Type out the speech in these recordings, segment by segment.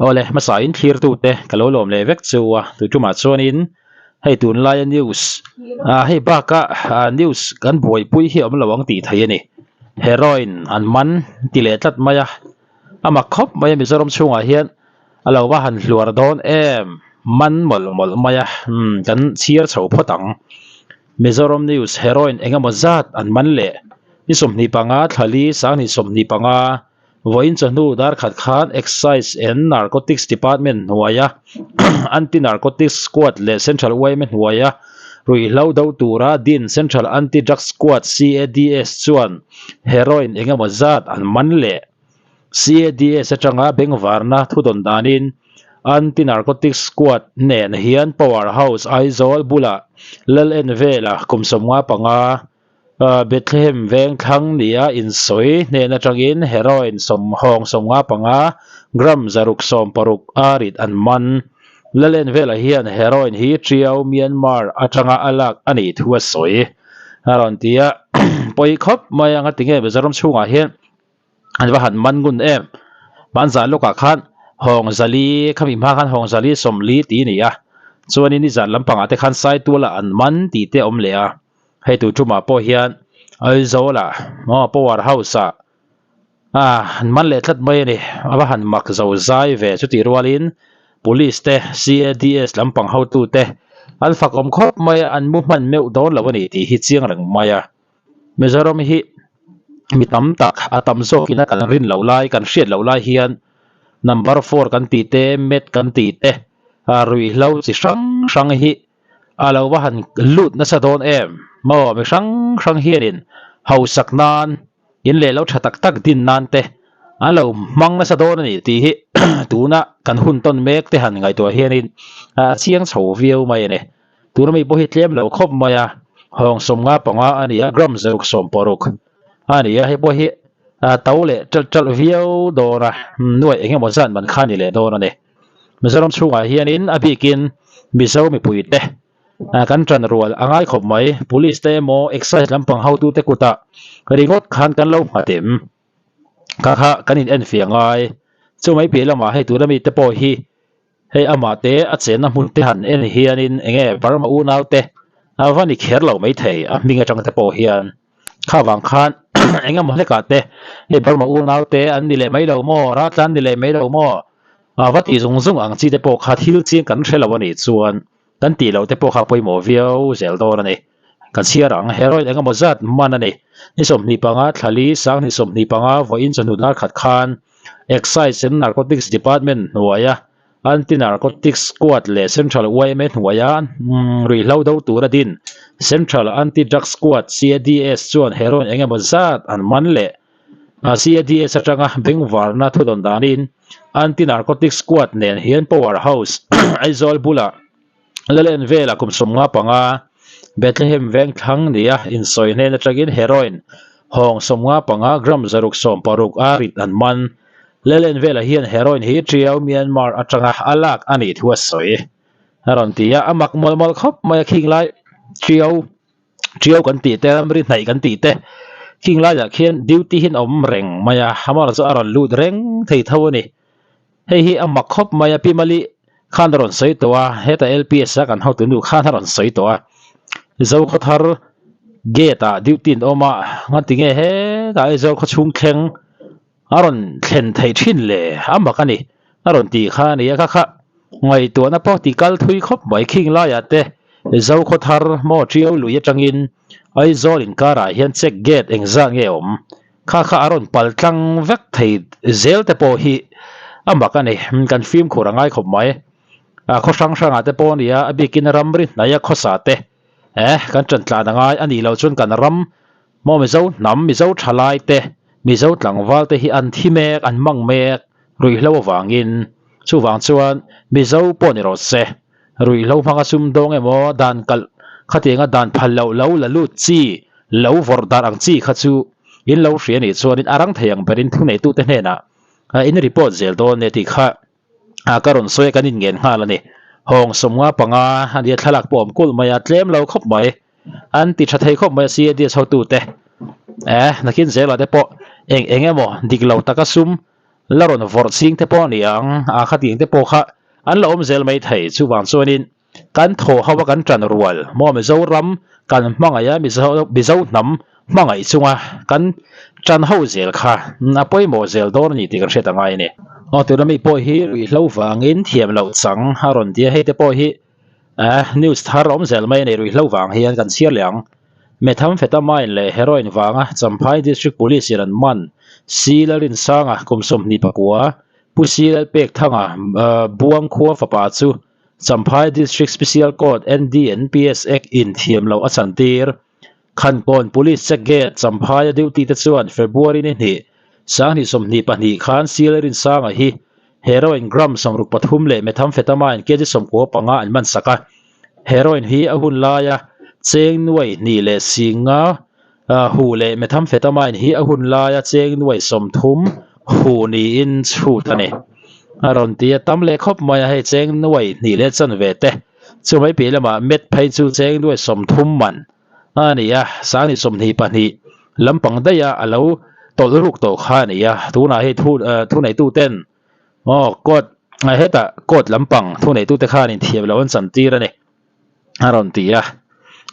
Awle, hmasain thlirtute ka lo lawm leh vek chu a, tui tumah chuanin hei tunlaia news ah hei baka news kan buaipui hi a awm lo ang tih theih a ni. Heroin an man ti leh tlat mai a, a mak khawp mai a Mizoram chhungah hian a lo va han hluar dawn em, man mawlh mawlh mai a, umm kan chhiar chho phawt ang. Mizoram news heroin engemaw zat an man leh ni 25 thlali sanghnih 25 Vawiin chawhnu dar khat khan Excise and Narcotics Department hnuaia Anti-Narcotics Squad leh Central yma hnuaia ruihhlo do tura din Central Anti-Drug Squad, CADS, chuan heroin engemaw zat an man leh. CADS atanga bengvarna thudawn danin Anti-Narcotics Squad nen hian Power House Aizawl bulah Lal Envela kum 55 Bethlehem veng thlang nia insawi hnen atangin heroin sawmhawng 55 gram 660 a rit an man. Lalen velah hian heroin hi Triau, Myanmar atanga a lak a nih thu a sawi. A rawn ti a, pawi khawp mai anga tinge Mizoram chhungah hian an va han man ngun em. Hmanzah lawkah khan hawng zali khami hma khan hawng zali 40 tih a ni a, chuanin nizan lampangah te khan Saitualah an man tih te a awm leh a. Hei tu tumah pawh hian Aizawlah maw power house ah ah an man leh tlat mai a ni. A va han mak zo zai ve chutih rualin police te CADS lampang hotu te an fak awm khawp mai a, an mu hman meuh dawn lo a ni tih hi chiang reng mai a. Mizoram hi mi tam tak a tam zawkin a kan rin loh lai kan hriat loh lai hian number four kan tih te met kan tih te ruihhlo chi hrang hrang hi A lo va han lut nasa dawn em? Maw mi hrang hrang hianin hausak nan, in leh lo tha tak tak din nan te an lo hmang nasa dawn a ni tih hi tuna kan hun tawn mek te han ngaihtuah hianin a chiang chho viau mai a ni. Tuna mi pawh hi tlem lo khawp mai a, hawng 55 a ni a, gram 160 a ni a, hei pawh hi to leh ṭalh ṭalh viau dawn a, nuaih eng emaw zat man kha a ni leh dawn a ni. Mizoram chhungah hianin a bikin Mizo mipuite kan tan rual a ngai khawp mai. Police te emaw excise lampang hotute kutah ringawt khan kan lo nghat em? Kha kha kan in enfiah ngai. Chu mai piah lamah hei tuna mite pawh hi hei amah te a chenna hmun te han en hianin enge Burma unaute a va ni kher lo maithei a hming atang te pawh hian. Kha vang khan engemaw hlekah te hei Burma unaute an ni leh mai lo maw, Raltlan ni leh mai lo maw? A va tih zung zung ang chi te pawh kha thil chiang kan hre lo a nih chuan kan tih loh te pawh kha pawimawh viau zel dawn a ni. Kan chhiar ang, heroin engemaw zat man a ni. Ni 25 thlali sang ni 25 vawiin chawhnu dar khat khan Excise and Narcotics Department hnuaia Anti-Narcotics Squad leh Central yma hnuaia ruihhlo do tura din Central Anti-Drug Squad, CADS, chuan heroin engemaw zat an man leh CADS atanga bengvarna thudawn danin Anti-Narcotics Squad nen hian Power House Aizawl bulah Lalen vela kum 55 Bethlehem veng thlang nia insawi hnen atangin heroin hawng 55 gram 660 a rit an man. Lalen vela hian heroin hi Triau Myanmar atanga a lak a nih thu a sawi. A rawn ti a, a mak mawlh mawlh khawp mai a khing lai Triau Triau kan tih te ramri hnaih kan tih te khing laiah khian duty hi an awm reng mai a, amaherawhchu chu a rawn lut reng thei tho a ni. Hei hi a mak khawp mai a, Pi Mali khan a rawn sawi tawh a, heta LPS a kan hotu nu khan a rawn sawi tawh a, Zokhawthar gate ah duty an awm a, ngatinge hetah Aizawl khawchhung thleng a rawn thlen theih thin le a mak a ni a rawn tih kha a ni a kha kha ngaihtuahna pawh ti kal thui khawp mai khing laiah te Zokhawthar maw Tiau lui atangin Aizawl inkarah hian check gate engzat nge awm kha kha a rawn pal tlang vek thei zel te pawh hi a mak a ni kan fimkhur a ngai khawp mai a khaw hrang hrangah te pawh a ni a a bikin ramri hnaia khawsa te eh kan tan tlan a ngai a nih loh chuan kan ram Maw Mizo hnam, Mizo thalai te, Mizo tlangval te hi an thi mek, an mang mek ruihhlo avangin. Chuvang chuan Mizo pawh ni rawh se, ruihhlo hmanga sumdawng emaw dan kalh khatianga dan phal loh lo la lut chi, lo vawrh dar ang chi kha chu in lo hria nih chuanin a rang thei ang berin thuneitute hnenah in report zel dawn e tih kha ka rawn sawi a kan inngen nghal a ni. Hawng 55 a nia thlalak pawh awm kulh mai a, tlem lo khawp mai. An ti tha thei khawp mai a CADS hotute. Eh, nakin zela te pawh eng eng emaw dik lo taka sum la rawn vawrh ching te pawh a ni ang a, khatiang te pawh kha an la awm zel mai thei. Chuvang chuanin kan thaw ho a kan tan rual maw Mizoram kan hmangaih a Mizo Mizo hnam hmangaih chunga kan tan ho zel kha a pawimawh zel dawn a ni tih kan hriat a ngai a ni. Aw tuna mi pawh hi ruihhlo vangin thiam loh chang a rawn ti a, hei te pawh hi eh news thar a awm zel mai a ni ruihhlo vang hian kan chhiar leh ang. Methamphetamine leh heroin vanga Champhai District Police in an man C Lalrinsanga kum 24 Pu C Lalpekthanga Buangkhua fapa chu Champhai District Special Court NDNPS Act in thiam loh a chantir. Khankawn Police Check Gate Champhai a duty te chuan February ni hnih, 2022 khan Seal Rinsanga hi heroin gram 63 leh methamphetamine kg 95 an man sak a. Heroin hi a hun laia cheng nuai hnih leh singa hu leh methamphetamine hi a hun laia cheng nuai 30 hu niin chhut a ni. A rawn ti a, tam leh khawp mai a, hei cheng nuai hnih leh chanve te chu mai piah lamah met phei chu cheng nuai 30 man a ni a, 2022 lampang daih a a lo tawlh ruk tawh kha a ni a, tunah hei thu thuneituten aw court hetah court lampang thuneitute khan inthiam loh an chantir a ni. A rawn ti a,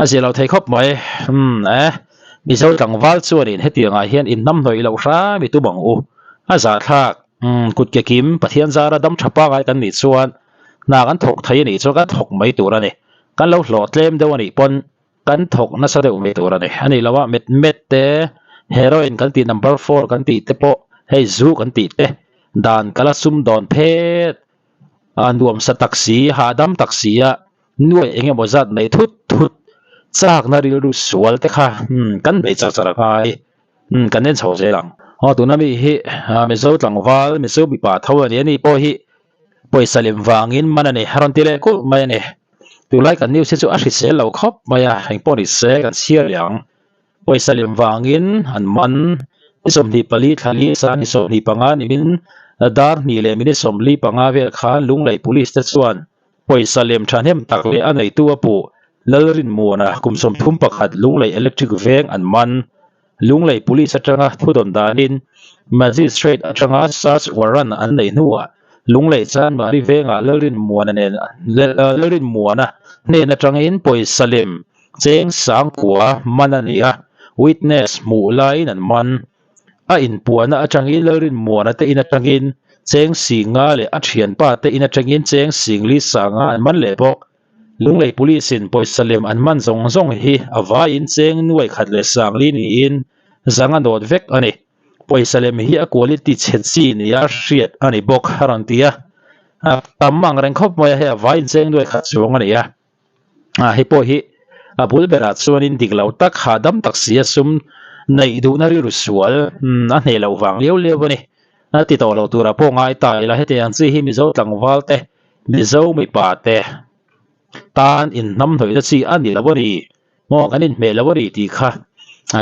a zia lo thei khawp mai. Umm eh, Mizo tlangval chuanin hetiangah hian inhnamhnawih loh hram i tum ang u. A zahthlak, umm kut ke kim, Pathian zara dam tha pangai kan nih chuan hna kan thawk thei a nih chuan kan thawk mai tur a ni. Kan lo hlawh tlem deuh a nih pawn kan thawk nasa deuh mai tur a ni. A nih loh a, met met te, heroin kan tih number four kan tih te pawh hei zu kan tih te dan kala sumdawn phet. A nuamsa tak si, hahdam tak si a, nuai eng emaw zat nei thut thut chakna rilru sual te kha kan bei char char a ngai, kan en chho zel ang. Aw tuna mi hi Mizo tlangval, Mizo mipa tho a ni, ani pawh hi pawisa lem vangin man a ni, a rawn ti leh kulh mai a ni. Tunlai kan news hi chu a hrisel lo khawp mai a, engpawh ni se kan chhiar leh ang. Pawisa lem vangin an man ni 24 thla li sa ni 25 nimin dar hnih leh minute 45 vel khan Lunglei Police te chuan pawisa lem thahnem tak leh a neitu a puh Lalrinmuana kum 31 Lunglei Electric Veng an man. Lunglei Police atanga thudawn danin Magistrate atanga search warrant an neih hnuah Lunglei Chanmari Vengah Lalrinmuana nen Lalrinmuana hnen atangin pawisa lem Cheng sangkua man a ni a, witness hmuh laiin an man. A inpuahna atangin Lalrinmuana te in atangin Cheng Singa leh a thianpa te in atangin Cheng Singli Sanga an man leh bawk. Lunglei Police in pawisa lem an man zawng zawng hi a vaiin Cheng nuai khat leh sangli niin zanga nawt vek a ni. Pawisa lem hi a quality chhe chi nia hriat a ni bawk a rawn ti a. Tam ang reng khawp mai a, hei a vaiin Cheng nuai khat chuang a ni a. Ah hei pawh hi a bul berah chuanin dik lo tak hahdam tak si a sum neih duhna rilru sual a hneh loh vang liau liau a ni. A ti tawh lo turah pawh ngai ta ila hetiang chi hi Mizo tlangval te, Mizo mipa te tan inhnamhnawihna chi a ni lo a ni maw kan inhmeh lo a ni tih kha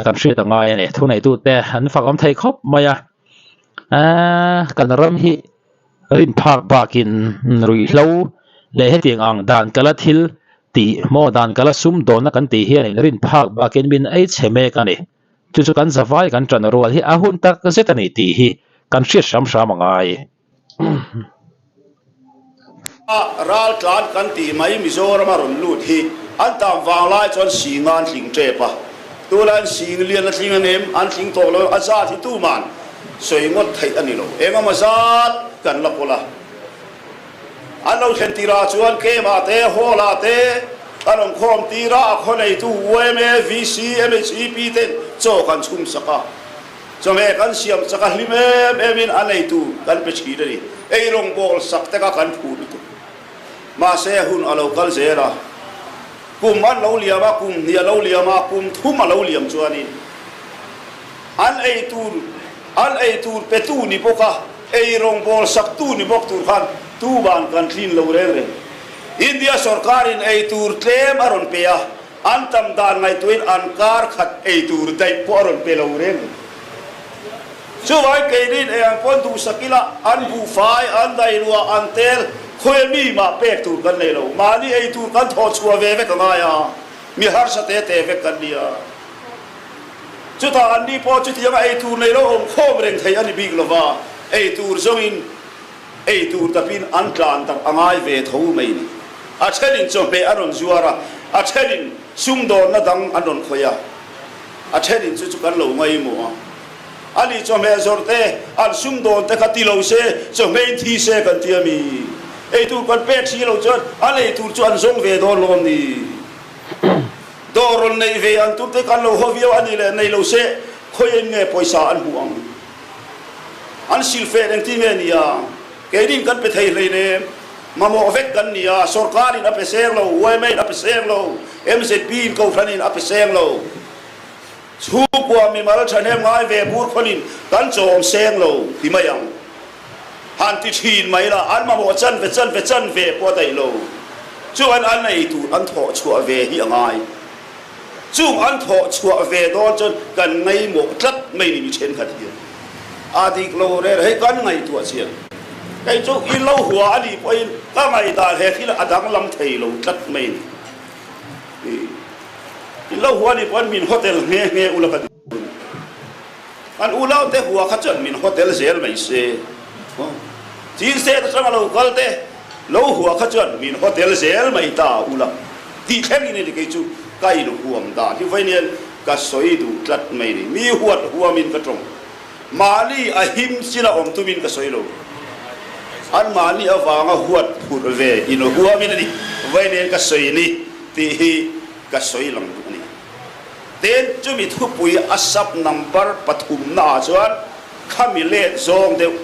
kan hriat a ngai a ni. Thuneitute an fak awm thei khawp mai a, aaa kan ram hi. Rin phak bakin ruihhlo leh hetiang ang dan kala thil tih maw dan kala sumdawnna kan tih hianin rin phak bakin min ei chhe mek a ni. Chu chu kan zavai kan tan rual hi a hun tak zet a ni tih hi kan hriat hram hram a ngai. A raltlan kan tih mai Mizoram a rawn lut hi an tam vang lai chuan singa an tling tep a, tunlai an sing lian a tling ang em an tling tawh lo a zat hi tuman Sawi ngawt theih a ni lo. Engemaw zat kan la pawlh a. An lo thlen tirah chuan Kemah te, Hall-ah te an awm khawm tir a, a khaw neitu yma, VC, MHEP ten chaw kan chhum sak a. Chawhmeh kan siam chak a, hlim em emin a neitu kan pe thin a ni. Ei rawngbawl sak te kha kan phur lutuk. Mahse hun a lo kal zel a. Kum an lo liam a, kum hnih a lo liam a, kum thum a lo liam chuanin An ei tur, an ei tur petu ni bawk a, ei rawngbawl saktu ni bawk tur khan tuban kan thlin lo reng reng. India sorkarin ei tur tlem a rawn pe a, an tam dan ngaihtuahin an kar khat ei tur daih pawh a rawn pe lo reng reng. Chuvangin keinin ei ang pawn duhsak ila, an buhfai, an dailuah, an tel, khawia mi mah pek tur kan nei lo. Mahni ei tur kan thawh chhuah ve vek a ngai a, mi harsa te te vek kan ni a. Chutah anni pawh chutianga ei tur nei lo awm khawm reng thei a ni bik lo va. Ei tur zawngin ei tur dapin an tlan tak a ngai ve tho mai ni. A thenin chawhmeh an rawn zuar a, a thenin sumdawnna dang an rawn khawih a, a thenin chu chu kan lo ngaihmawh a. Ani chawhmeh zawrh te, an sumdawn te kha ti lo se, chawhmeh in thi se kan ti a mi? Ei tur kan pek si lo chuan an ei tur chu an zawng ve dawn lawm ni? Dawr rawn neih ve an tur te kan lo haw viau a ni leh nei lo se, khawiin nge pawisa an hmuh ang? An silfeh engti nge ni a? Keinin kan pe thei hleinem. Mamawh vek kan ni a, sorkarin a pe seng lo, yma in a pe seng lo, MZP in kohhranin a pe seng lo. Chhungkua mimal thahnem ngai ve bur khawnin kan chawm seng lo ti mai ang. Han ti thin mai la, an mamawh chan ve chan ve chan ve pawh a daih lo. Chuan an ei tur an thawh chhuah ve hi a ngai. Chung an thawh chhuah ve dawn chuan kan ngaihmawh tlat mai ni mi thenkhat hian a dik lo rel hei kan ngaihtuah chian. Kei chu i lo hua a nih pawhin ka ngaihdan he thil a danglam thei lo tlat mai ni. I lo hua a nih pawhin min hotel nghe nghe ula ka duh. An unaute hua kha chuan min hotel zel mai se. Chin state atanga lo kal te lo hua kha chuan min hotel zel mai ta ula tih thleng in ani kei chu ka in huam dan hi vawiin ka sawi duh tlat mai ni. Mi huat huamin ka tawng. Mahni a him china awm tumin ka sawi lo. An mahni avanga huat phurh ve in huamin ani vawiin ka sawi ni tih hi ka sawi lang duh a ni. Tin, chumi thupui a sub number pathumna ah chuan khami let zawng deuh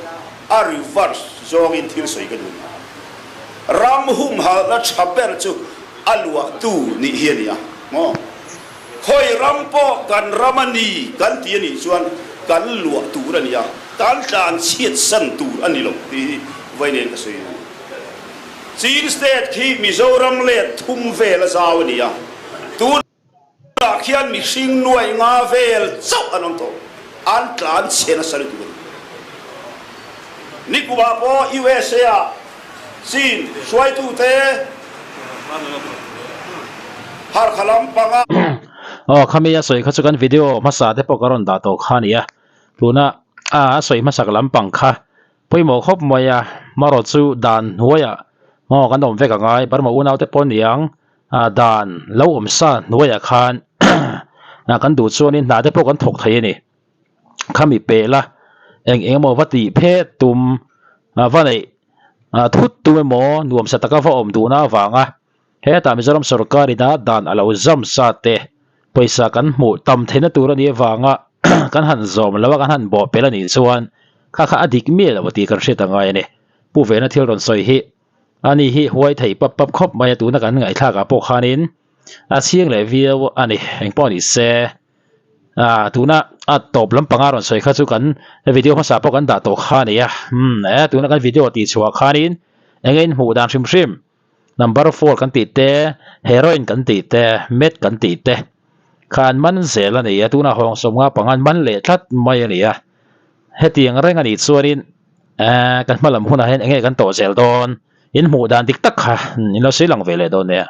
a reverse zawngin thil sawi ka duh. Ram humhalhna tha ber chu a luahtu nih hi a ni a maw? Khawi ram pawh kan ram a ni kan ti a nih chuan kan luah tur a ni a, kan tlan chhiat san tur a ni lo tih hi vawiin ka sawi a ni. Chin State khi Mizoram let thum vel a zau a ni a, tun ah khian mihring nuai nga vel chauh an awm tawh, an tlan chhe nasa lutuk a ni. Nikumah pawh USA ah Chin hruaitute harkha lam panga. Aw khami a sawi kha chu kan video hmasa te pawh ka rawn dah tawh kha a ni a, tuna a sawi hmasak lampang kha Pawimawh khawp mai a, marawh chu dan hnuaiah maw kan awm vek angai, Burma unaute pawh niang dan lo awm sa hnuaiah khan kan duh chuanin hna te pawh kan thawk thei a ni. Khami peh la eng eng emaw va tih phet tum va neih thut tum emaw nuamsa taka va awm duhna avanga hetah Mizoram sorkar ina dan a lo zam sa te pawisa kan hmuh tam theihna tur a nih avanga kan han zawm lo a, kan han bawh pel a nih chuan kha kha a dik miah lo tih kan hriat a ngai a ni. Pu Vena thil rawn sawi hi a ni hi huai thei pap pap khawp mai a, tuna kan ngaihthlak ah pawh khanin a chhing leh viau a ni. Engpawh ni se tuna a tawp lampanga rawn sawi kha chu kan video hmasa pawh kan dah tawh kha a ni a, umm tuna kan video tih chhuah khanin eng nge in hmuh dan hrim hrim. Number four kan tih te, heroin kan tih te, meth kan tih te kha an man zel a ni a, tunah hawng 50 panga an man leh tlat mai a ni a. Hetiang reng a nih chuanin eh kan hma lam hunah hian eng nge kan tawh zel dawn, in hmuh dan dik tak kha in lo sawi lang ve leh dawn nia.